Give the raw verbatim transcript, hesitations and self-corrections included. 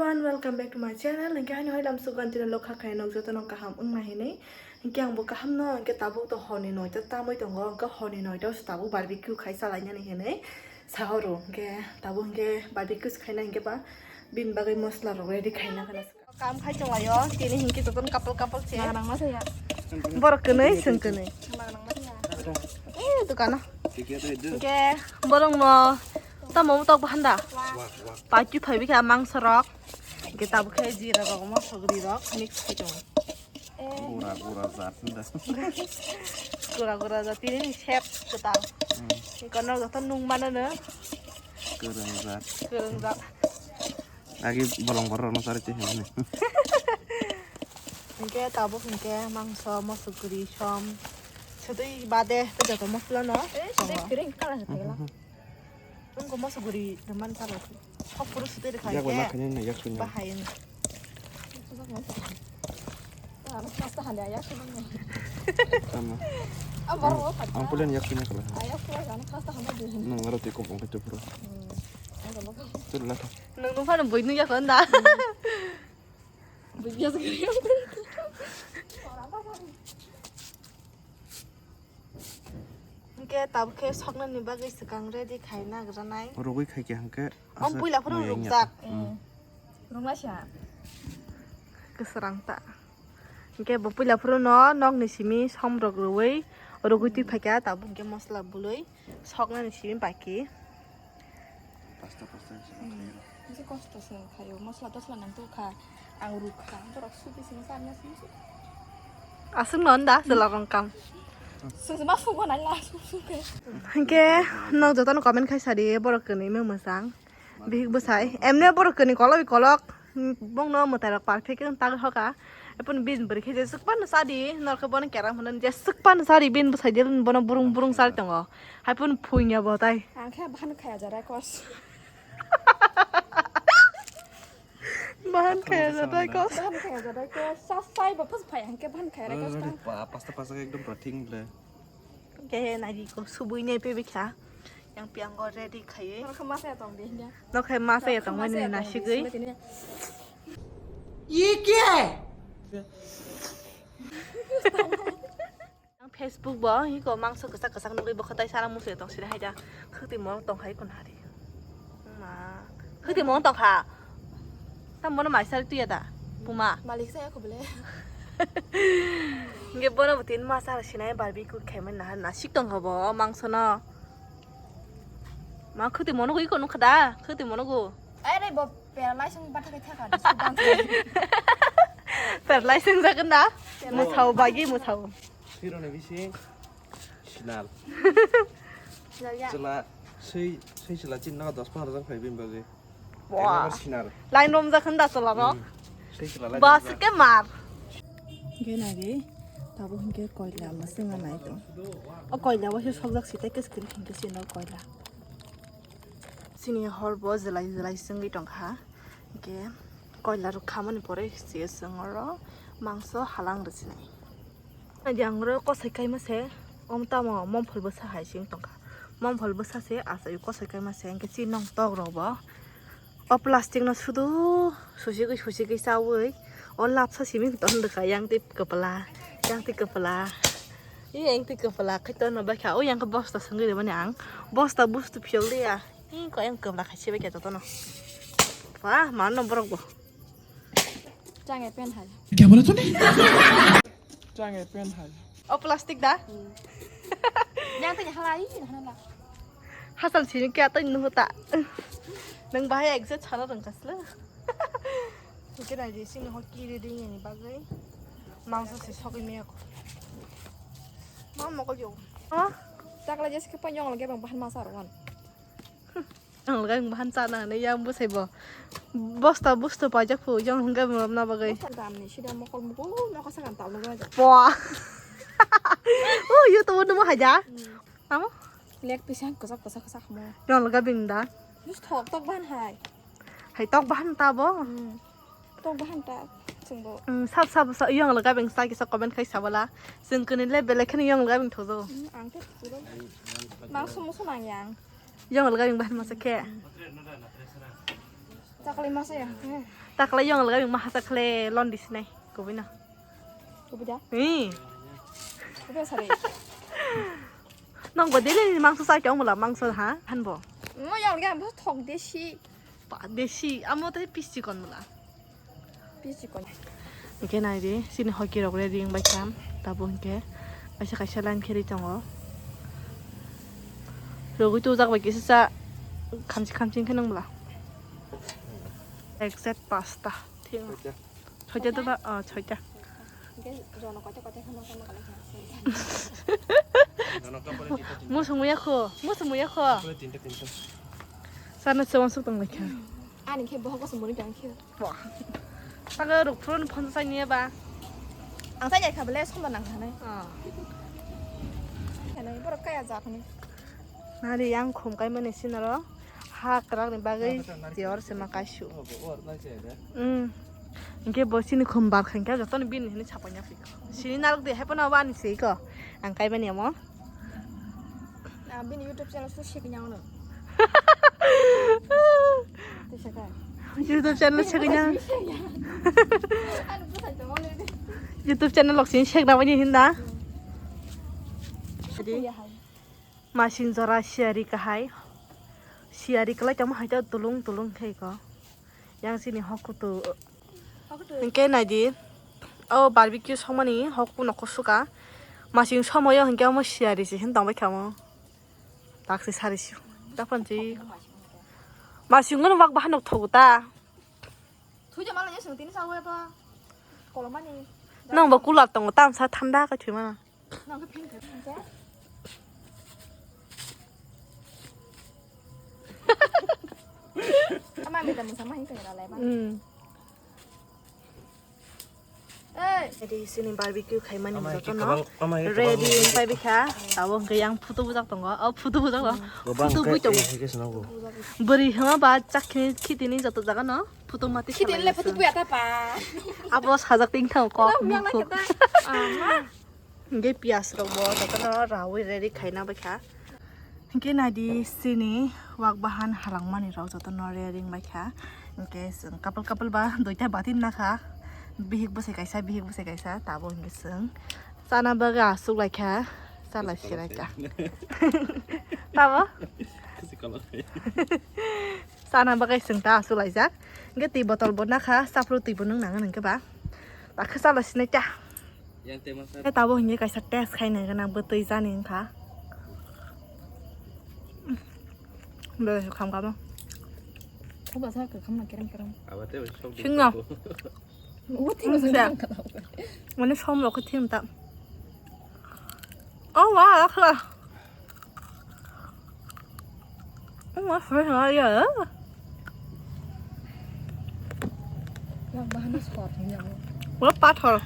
And welcome back to my channel. Hingke haino hai lam sugan tino lokha khaina nok joto no kaham wngna hinwi. Hingke ang bo kaham no hingke tabuk to hor ni noita tamoi tongo. Hingke hor ni noita o se tabuk barbecue khai chalainani hinwi sahoro. Hingke tabuk hingke barbecue se khaina hingke ba bini bagwi mosla rok ready khaina khana. Kam khai chonglai o, tini hingke jotono couple couple se. Nang nang ma saya. Borok kwnwi, chwng kwnwi. Nang nang ma saya. Eh, dukano. Hingke borok no tamo tok bahanda. Wah, wah. Paitu phai bikha mangso rok. Hingke tabuk khe jira rok, mosok ri rok mix khai tongo. Eh. Gura gura jat hinda. Gura gura jat tini ni sep kwtal. Hmm. Hingke no joto nung mano no. Kwrwng jat. Kwrwng jat. Agi bolong borok no sari twi hwnwi. Hingke tabuk hingke mangso, mosok guri, som, sotwi bade tei joto mosla no. Eh, sotwi tongo. Kwrwng kala se thegla. Wngkha mosok guri rwmani salo. Sok phuru sotwi rwkha. Yak bai hingke ma khainai na yak sunya. Bahai wng. Tama. Ah, borok ang, ang pulen yak sunya kala. Ah, yak sunya kala, khasta hama di. Nang aro twi kobong khe tupro. Hmm. Ang kobong khe. Tula. Nang nung phano bui nung yak honda. Bui biasa kiri. Hingke tabuk khe soknani bagwi swkang ready khai nagranai. Rogwi khai khe hingke. Om aswk puila phuru maya wngya rukjak. Ta. Hmm. Runglaisa. Kwswrang ta. Hingke bo puila phuru no nokni simi somrok rwui rugui twi phaikha tabuk hingke mosla bului soknani simi baki. Pasta pasta se khayo. Bisi kosto se khayo. Mosla tosla nang tu kha. Ang rukha. Borok suti sini sarna sini. Aswk no da sela rong kam. Sung ma fugo nai la sung sung ke. Hingke nok jotono comment khai sadi borok kwnwi mung mwsang. Bihik bwsai. Emne borok kwnwi kolok kolok. Bongno mwtai rok perfect wng tag hoka. Epun bin bwrwi khe je swkpan sadi norok bono keram hwnwi je swkpan sadi bin bwsai je bono burung burung sari tongo. Haipun phuinya bo tai. Ang khe bahan khaya jarai kos. Bahan khaya jarai kos. Bahan khaya jarai kos. Sa sai bo phas phai ang khe bahan khaya jarai kos ta. Pasta pasta ekdom rating le. Khe nai di ko subui ne pe bikha. Yang piang go ready khaiwi. Nokhe masa ya tong di ya. Nokhe masa ya tong mani nasigwi. Ye kya hai? Ang Facebook bo hiko mangso kwchak kwchak nugwi bokha tai sara musu tong sini haida. Khwtwi mo tong khai kun hari. Ma. Khwtwi mo tong kha. Tam bono mai sari tuya da. Puma. Malik saya ko bole. Nge bono butin masa sinai barbecue khaimani na na sik tong kha bo mangso no. Ma khwtwi mo nugwi ko nukha da. Khwtwi mo nugo. Ai re bo paralyze wng batha khe thaka. Paralyze wng jagan da. Musao bagi musao. Sironi bisi sinal. Sinal ya. Chwla swi swi chwla chin no dos pondro jon phai bini bagwi. Wah. Ekdom sinal. Line rom jakhon da chwla ro. Hmm. Swi chwla line rom jak. Bas ke mar. Ge nagi tabo hinke koila masing nai to. O koila bo se sokjak site kes kiri hinke sino koila. Sini hor bo jelai jelai sengwi tongkha. Hingke koila rok khamani pore se sengoro mangso halang rwsinai. Yang ro kosai kaima se om tamo momphol bwsa hai sing tongkha. Momphol bwsa se asai kosai kaima se hingke si nong tok rok bo o plastic no sudu susigwi susigwi chawi o lapsa simi ton rwkha yang twi kwpla yang twi kwpla. Yang twi kwpla khai ton no baikha o yang khe bosta swngwi rwmani ang bosta bustu phiyok liya. Ih, kok yang kwbla khai se bai khe jotono. Wah, mano borok bo. Chang e pen hai. Kya bola tune? Chang e pen hai. O plastic da? Hmm. Yang tanya halai, halai. Hasal sini kya tanya nuhuta. Nang bahaya exit sana rengkas le. Mungkin aja sini hoki ready ni bagai. Mangsa si sogi miyak. Mama kau jauh. Hah? Takla jas ke panyong lagi bang bahan masa rawan. Ang laga ang bahan chana hinwi yang bwsai bo. Bosta busto paijak phu yang hwnkhe mwnamna bagwi. Bosta dam ni sida mokol mukul mokol sakang tal nugwi aja. Pua. Oh, YouTube numo haja. Hmm. Amo? Leg piece ang kwchak kwchak kwchak mo. Yang laga bing da. Just thok tok bahan hai. Hai tok bahan ta bo. Hmm. Tok bahan ta chwng bo. Hmm, sab sab sa yang laga bing sa kisa comment khai sabala. Chwng kwnwi le belai kheno yang laga bing thojo. Hmm, ang khe puro. Mang sumo sumang yang. Yang laga bing bahan masa khe. Taklai masa ya. Taklai yong laga ma hata khle lon di sinai. Kubui na. Kubui da? Hmm. Kubui sari. Nang bo daily mangso sa kyong mula mangso ha hanbo. Mo yong ga bo thok desi. Pa desi amo te pisi kon mula. Pisi kon. Oke nai di sini hoki rok re ring bai kam tabo hingke. Kaisa kaisa line kheri tongo. Rogui tu jak bai kisa sa khamsi khamsi khe nang mula. Exact pasta. Thik. Soita to ba, oh, soita. Hingke jono koita koita khe mangsa mangsa lai kha. Musu muya kho, musu muya kho. Sana sewang suk tong lai kha. Ani khe bohok boso muni tong khe. Wah. Taga ruk phurun phone sa niya ba. Ang sa ya kha bele somba nang kha nai. Ah. Kha nai borok kaya jak ni. Nari yang khum kai mani sinaro. Ha kwrak ni bagwi tiyor se ma kaisu. Hmm. Hingke bo sini khum bar khankhe jotono bini hinwi sapai ya phiko. Sini narwk de haipano wani se iko. Ang kaibani amo. Ah, bini YouTube channel su siknya ono. Tisaka. YouTube channel siknya. Ano busa to mo le. YouTube channel lok sini sekna bani hinda. Jadi. Masing jora siyari kahai. Siyari kwlai tongma hai ta tulung tulung khe ko. Yang sini hok kutu. Hok kutu. Hingke naidi. O barbecue songmani hok kuno kusuka. Masing somoyo hingke omo siyari se hin tongbai kha omo. Taksi sari siu. Tapon si. Masing ngono bak bahan nok thogu ta. Thuja mala nyesung tini sawe pa. Kolomani. Nang bo cooler tongo tamsa thanda ka thwi mana. Nang khe phin khe phin khe. Ama mi da musa ma hin khe ra lai ba. Hmm. Ei. Jadi sini barbecue khaimani jotono ready wngpai bikha. Abo hwnkhe yang photo bujak tongo. O photo bujak tongo. Photo bui tongo. Bwrwi hima ba chak khini khitini joto jaga no photo mati. Khitini le photo buya ta pa. Abo sajak ting thang kok. Hingke piyas rok bo jotono rawi ready khaina baikha. Hingke naidi sini wak bahan halangmani rok jotono ready wngbaikha. Hingke chwng couple couple ba duita bati nakha. Bihik bwsai kaisa, bihik bwsai kaisa. Tabo hingke chwng chana bagwi aswk laikha. Chalai se laikha. Tabo? Chana bagwi chwng ta aswk laijak. Hingke twi botol bo nakha. Chapru twi bo nung nang hingke ba. Bakhe chalai se naikha. Yang tema sa. Tei tabuk hingke kaisa test khaina gana bwtwi jani wngkha. Bwswk khamkha bo. Thuba sa kwkham na kerem kerem. Aba tei sok. Singno. Ubo thik sa. Mane som rok khe thim ta. Oh wow, akha. Wah, fresh na ya. Yang bahana sot ni yang. Wah, pathor.